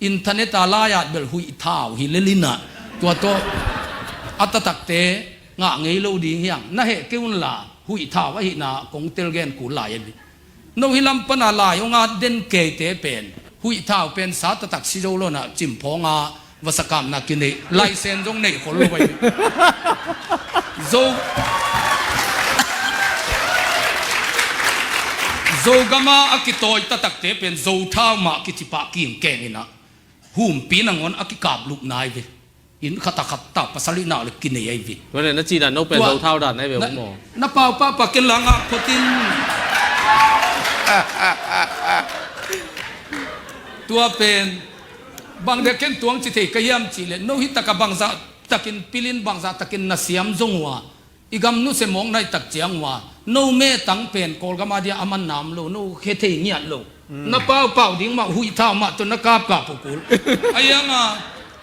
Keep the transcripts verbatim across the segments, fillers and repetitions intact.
Internet a lai-at bel huih thau hi lel inah, tua tawh a taktakte ngah ngei lo ding hiang. Na heh kei unla, huih thau ahihna kong tel gen kul lai a hi. No hih lam pana lai hong at den keite pen, huih thau pen sa taktak si zo lo inah, cimphawng a vasakapna kineih, laisen zong neih khol lo a hi. Zo, Zogama a kitawi taktakte pen Zothau mah kici pah kingkeng inah, humpi nangawn a kikaplup nai ve. Inn khat a khat ta pasal i nak le kinei a hi ve. Tua le na cih dan no pen Zothau dan a hi ve maw? Na pau pah pah ken la ngak phot in. Tua pen bang dia ken tuang ci thei ka hiam cih leh, no hih takah bangzah takin pilin, bangzah takin na siam zong uh a, i gam nusia mawk na hih tak ciang uh a, no metang pen Kawlgam a dia a man nam lo, no khe thei ngiat lo. Na paupau ding mah, huih thau mah tawh na kapkap uh kul. A hiang a,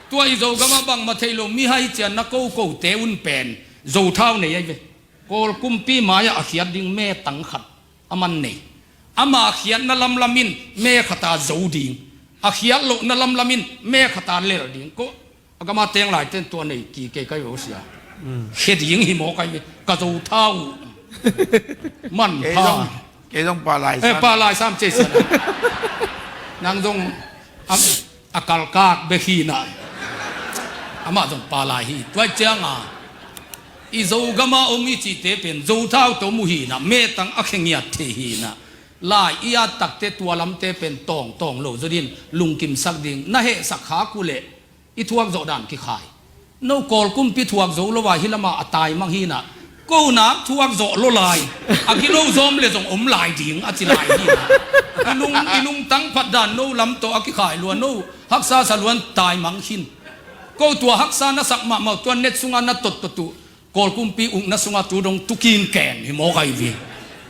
tua i Zogam ah bangmah thei lo mihai cian na kokote un pen Zothau nei a hi ve. Kawl kumpi mai-ah a khiat ding metang khat a man nei. Ama a khiatna lamlam in me khat a zo ding, a khiat lohna lamlam in me khat a lel ding. Ko a gam a teng laite in tua nei kikei ka hi ve, sia. Khe ding hi maw ka hi ve, ka Zothau uh. Manpha. Kei zong, kei zong pa lai sam. Eh, pa lai sam cei san. Nang zong am, a kalkak bek hi inah, amah zong pa lai hi. Tua ciang a, i Zogam a om i cihte pen Zothau tawh mu hi inah, metang a khe ngiat thei hi inah. Lai i at takte tua lamte pen tawngtawng lo zaw ding, lungkimsak ding, na hehsak khak uh leh i thuak zawh dan kikhai. No Kawl kumpi thuak zo lo a hih lamah a taimang hi inah, ko nak thuak zawh lo lai, a gilo zawm le zong om lai ding a ci lai hi inah. I lung, i lungtang phat dan no lam tawh a kikhai lua, no haksa sa luan taimang khin. Ko tua haksa na sak mahmah uh, tua net sungah na tottot uh, Kawl kumpi ukna sungah tu dong tu kingkeng hi maw ka hi ve.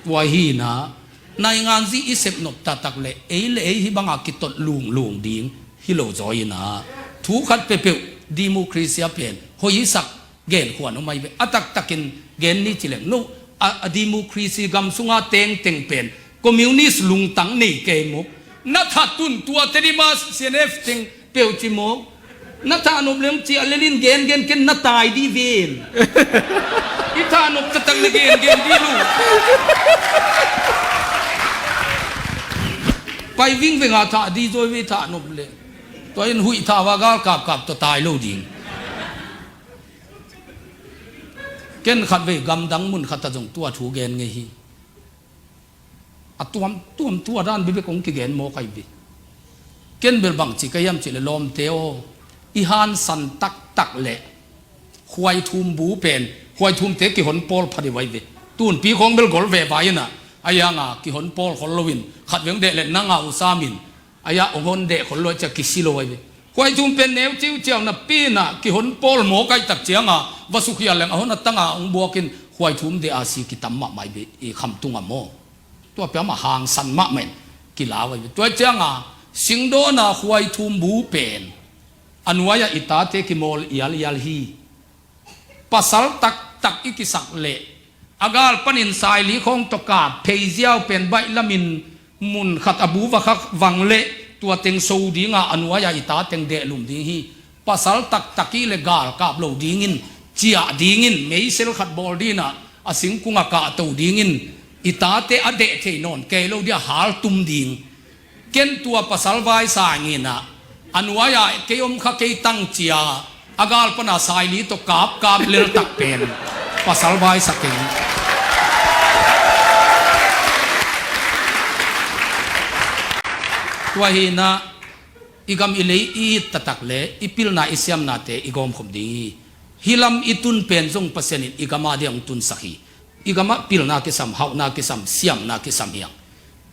Tua hi inah, nainganzi i sep nop taktak leh ei le ei hih bangah kitot lunglung ding hi lo zaw inah, thu khat peuhpeuh, democracy a pen hoih i sak genkhuan om a hi ve. A taktakin gen ni ci leng, no a, a democracy gam sunga tengteng pen communist lungtang nei kei maw? Na that un tua Tedim a C N F teng peuh ci maw? Na thahnop leng ciah lelin gengen ken na tai dih ven. I thahnop taktak le gengen dih lo. Pai vingveng a thah dih zaw ve, thahnop le. Tua in huih thau a gal kapkap tawh tai lo ding. Ken khatvei gamdang mun khat a zong tua thu gen ngei hi. A tuamtuam tua dan bibek hong kigen maw ka hi ve. Ken bel bang ci ka hiam cih leh lawmte aw, i hansan taktak leh khuaithum bu pen, khuaithumte kihon pawl pha deuh a hi ve. Tunpi khawng bel gol ve vai inah, a hiang a kihon pawl khol loin, khatvei hong deh leh nang a uh sam in, a hiang hong hon deh khol lo a ciah kisi lo a hi ve. Khuaithum pen neu ciuciau napi inah kihon pawl maw ka hih tak ciang a, va sukhial leng a hon a tang a hong buak in, khuaithum deh a si kitam mahmah hi ve, i khamtung a maw. Tua pia mah hangsan mahmah in kilau a hi ve. Tua ciang a, singdawn a khuaithum bu pen a nuai-ah i tate kimawl ialial hi. Pasal taktak i kisak leh a gal panin saili khawng tawh kap, pheiziau pen baih lamin mun khat a bu va khak vang leh tua teng so ding a, a nuai-ah i ta teng dehlum ding hi. Pasal taktak i leh galkap lo dingin, ciah dingin, meisel khat bawl ding inah, a singkung a kahto dingin, i tate a deh thei nawn kei lo ding a haltum ding. Ken tua pasal vai sang inah, a nuai-ah kei om kha kei tang cia, a gal pana saili tawh kapkap leltak pen pasal vai sa keng. Tua hi inah, i gam i lei i it taktak leh i pilna i siamnate i gawmkhop ding hi. Hih lam i tun pen zong Pasian in i gam a dia hong tunsak hi. I gam ah pilna kisam, hauhna kisam, siamna kisam hiang.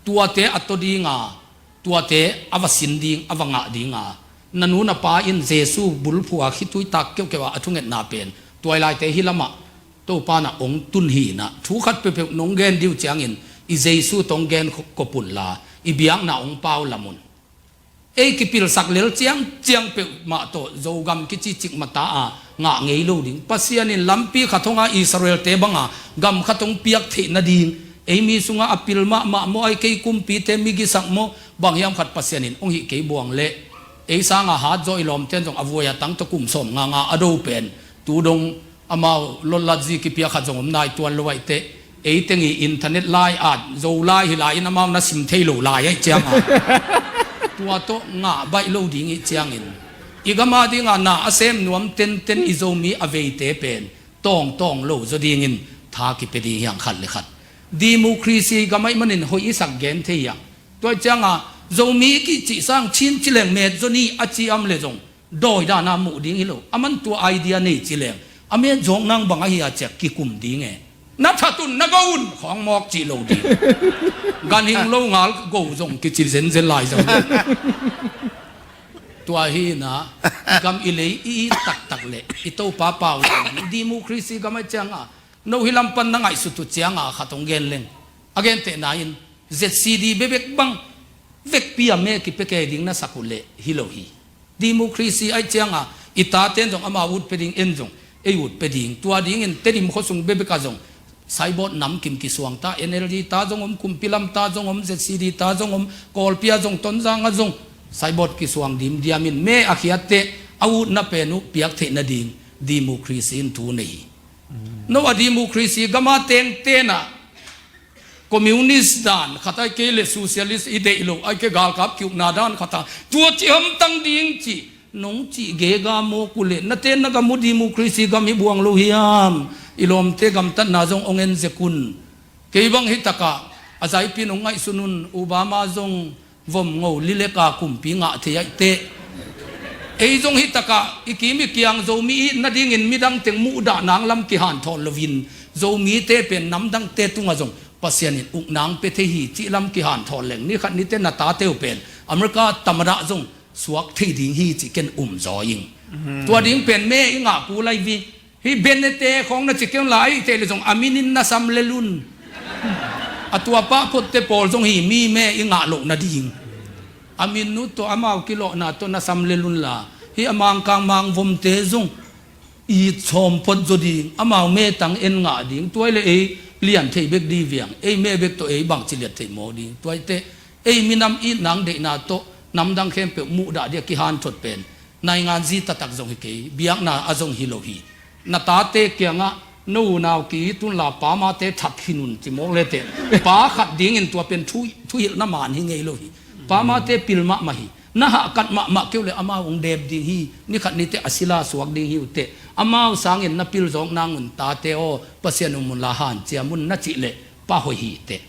Tuate a taw ding a, tuate a va sin ding, a va ngah ding a, na nu na pa in Jesu bulphuh a khitui tak keuhkeuh a a thungetna pen tua i laite hih lamah Topa na hong tun hi inah, thu khat peuhpeuh nong gen dih uh ciangin i Jesu tawh hong gen kop unla, i biakna hong pau lam un. Ei kipilsak lel ciangciang peuhmah tawh Zogam kici cikmata a ngah ngei lo ding. Pasian in lampi khat hong a, Israel-te banga gam khat hong piak theih nading, ei mi sungah a pil mahmah maw, ai kei kumpite migisak maw, bang hiam khat Pasian in hong hih kei buang leh Ei sanga hat zaw i lawmten zong a vuai a tang tawh kum sawm nga nga a do pen tu dong amau lotlat zi kipia khat zong om nai tuan lo aih teh. Ei teng i internet lai at Zolai hi lai-in amau na sim thei lo lai aih cianga tua tawh ngah baih lo ding ih ciangin i gama dinga na a sem nuam tenten i Zomi a veite pen tawngtawng lo zaw dingin tha kipia ding hiang khat le khat. Democracy gam aih manin hoih i sak gen thei hiang. Tua cianga Zomi kicih sang Chin ci leng met zaw ni a ci am le zong dawi dana muh ding hi lo. A man tua idea nei ci leng a met zawk nang bang ahi a ciak kikum ding e. Na that un na go un khawng mawk cih lo ding. Ganhing lo ngal go zong kici zenzen lai zong. Tua hi na i gam i lei i it taktak le i Topa pau ding democracy gam aih cianga no hi lam pan na ngaihsut uh cianga khat hong gen leng. A gentehna in Z C D bebek bang vekpi a me kipia kei ding na sak uh leh hi lo hi. Democracy aih cianga i taten zong ama ut pia ding en zong ei ut pia ding. Tua dingin Tedim khuasung bebek a zong Saibawt namkim kisuang ta, N L D ta zong om, Kumpilam ta zong om, Z C D ta zong om, Kawlpi a zong, Tonzang a zong Saibawt kisuang dimdiamin me a khiatte a utna pen uh piak theih nading democracy in thu nei hi. No a democracy gama tengtena communist dan khat ai kei le socialist i deih lo ai kei galkap kiukna dan khata tua ci hamtang ding ci nong cih gega mawk uh le na ten na gam uh democracy gam hi buang lo hiam? I lawmte gamtatna zong ong en zek un. Kei bang hi takah a zaipi nong ngaihsun un. Obama zong vom ngo lileka kumpi ngah thei aih teh. Ei zong hi takah i kim i kiang Zomi i itna dingin midang teng muhdah nang lam kihanthawn loin Zomite pen namdangte tungah zong Pasian in uknang pia thei hi cih lam kihanthawn leng ni khat nite na tate uh pen America tamadah zong suak thei ding hi cih ken um zaw ing. Tua ding pen me i ngah kul ai vi. Hih Benete khawng na ci keng lai teh le zong a minin na sam lel un. A tua pah photte pawl zong hi mi me i ngah loh nading. A min uh tawh amau kilawhna tawh na sam lel unla hih a mangkang mangvomte zong it sawm phot zaw ding. Amau metang en ngah ding. Tuai le ei lian thei bek di viang ei me bek tawh ei bangci liat thei maw ding. Tuai teh ei minam it nang deihna tawh namdang khempeuh muhdah dia kihanthot pen naingan zi taktak zong hi kei, biakna a zong hi lo hi. Na tate kiangah no unau ki tunla pamate that khin un ci mawk le teh. Pa khat dingin tua pen thu, thuhilhna man hi ngei lo hi. Pamate pil mahmah hi. Na hahkat mahmah keu le amau ong dep ding hi. Ni khat nite a sila suak ding hi uh teh. Amau sangin na pil zawk nang un tate aw Pasian um unla hanciam un na cih le pa hoih hi teh.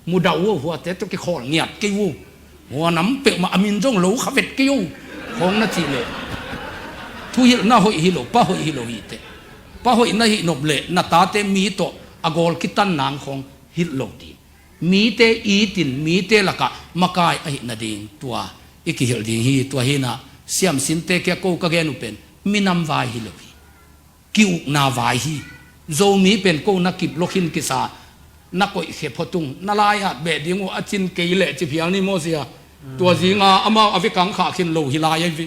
Mudah uh huate tawh kikhawl ngiat kei uh. Hua nam peuhmah a min zong lo kha vet kei uh. Khawng na cih leh thuhilhna hoih hi lo, pa hoih hi lo hi teh. Pa hoih na hih nop leh na tate mi tawh a gawl kitan nang khawng hilh lo ding. Mite itin mite lakah makai ahih nading tua i kihilh ding hi. Tua hinah siamsinte kia ko ka gen uh pen minam vai hi lo hi. Ki-ukna vai hi. Zomi pen ko na kip lawkhin kisa na koihkhia phot ung. Na lai-at beh ding uh a cin kei leh ci phial ni maw sia. Tua zinga amau a vekang khah khin lo hi lai ahi vi.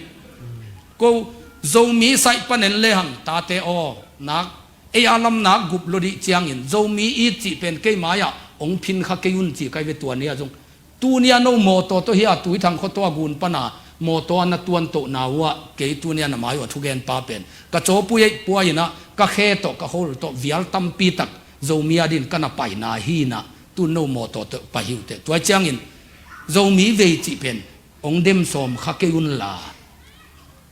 Ko Zomi saih panen lehang tate aw nak ei a lam nak gup lo dih ciangin Zomi it cih pen kei mai-ah ong phin kha kei un ci kai ve tua ni a zong. Tunia no mawtaw tawh hi a Tuithang khuataw a gun pana mawtaw a na tuantohna uhah kei tunia na mai uh a thugenpa pen ka cawpui eih puai inah ka khe tawh ka hol tawh vial tampitak Zomi a din ka na paina hinah tun no mawtaw tawh pai hi uh teh. Tuai ciangin Zomi vei cih pen ong dem sawm kha kei unla.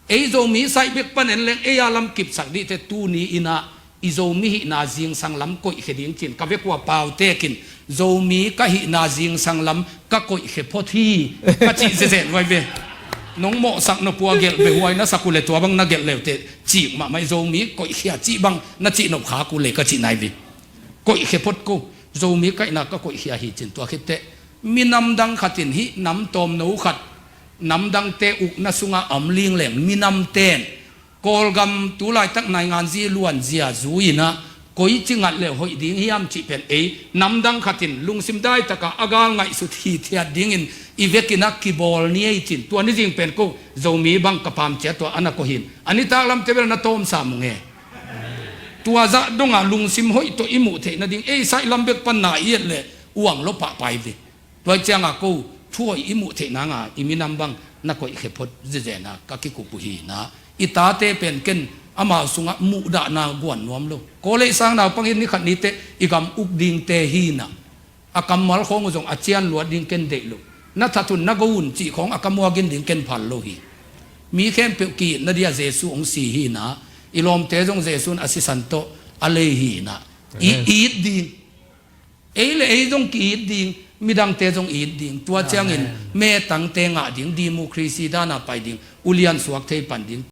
Ei Zomi saih bek panen leng ei a lam kipsak dihte tuni inah i Zomi hihna zingsang lam koihkhia ding cin ka vekua pautekin Zomi ka hihna zingsang lam ka koihkhia phot hi ka cih zezen huai ve. Nong mawhsak nopua gelh behuai na sak uh le tua bang na gelh leute cik mahmah i Zomi koihkhia cih bang na cih nop khak uh le ka cih nai ve. Koihkhia phot ko Zomi ka hihna ka koihkhia hi cin tua khitteh minam dang khatin hih nam tawmno khat namdangte ukna sungah a om lingleng minamten Kawlgam tulaitak nainganzi luanzia zui inah koici ngat le hoih ding hiam cih pen ei namdang khatin lungsim daitakah a gal ngaihsut hithiat dingin i vekinah kibawl ni ei cin tua ni zing pen ko Zomi bang ka pamcia tua a na kohin a nitak lamte bel na tawmsa mung e. Tua zah dongah lungsim hoih tawh i muh theih nading ei saih lam bek pan na i et le uang lo pahpai ve. Tua ciangah ko thuhoih i muh theih nanga i minam bang na koihkhia phot zenzen a ka kikup uh hi na. I tate pen ken amau sungah muhdahna guan nuam lo. Kawlei sang naupang in ni khat ni teh i gam uk dingte hi na. A kammal khawng uh zong a cian luat ding ken deih lo. Na that un na go un cih khawng a ka muagin ding ken phal lo hi. Mi khempeuh ki-itna dia Jesu hong si hi na. I lawmte zong Jesu in a sisan tawh a lei hi na. I it ding. Ei le ei zong ki-it ding, midangte zong it ding. Tua ciangin metangte ngah ding, democracy dana pai ding, ulian suak thei pan ding.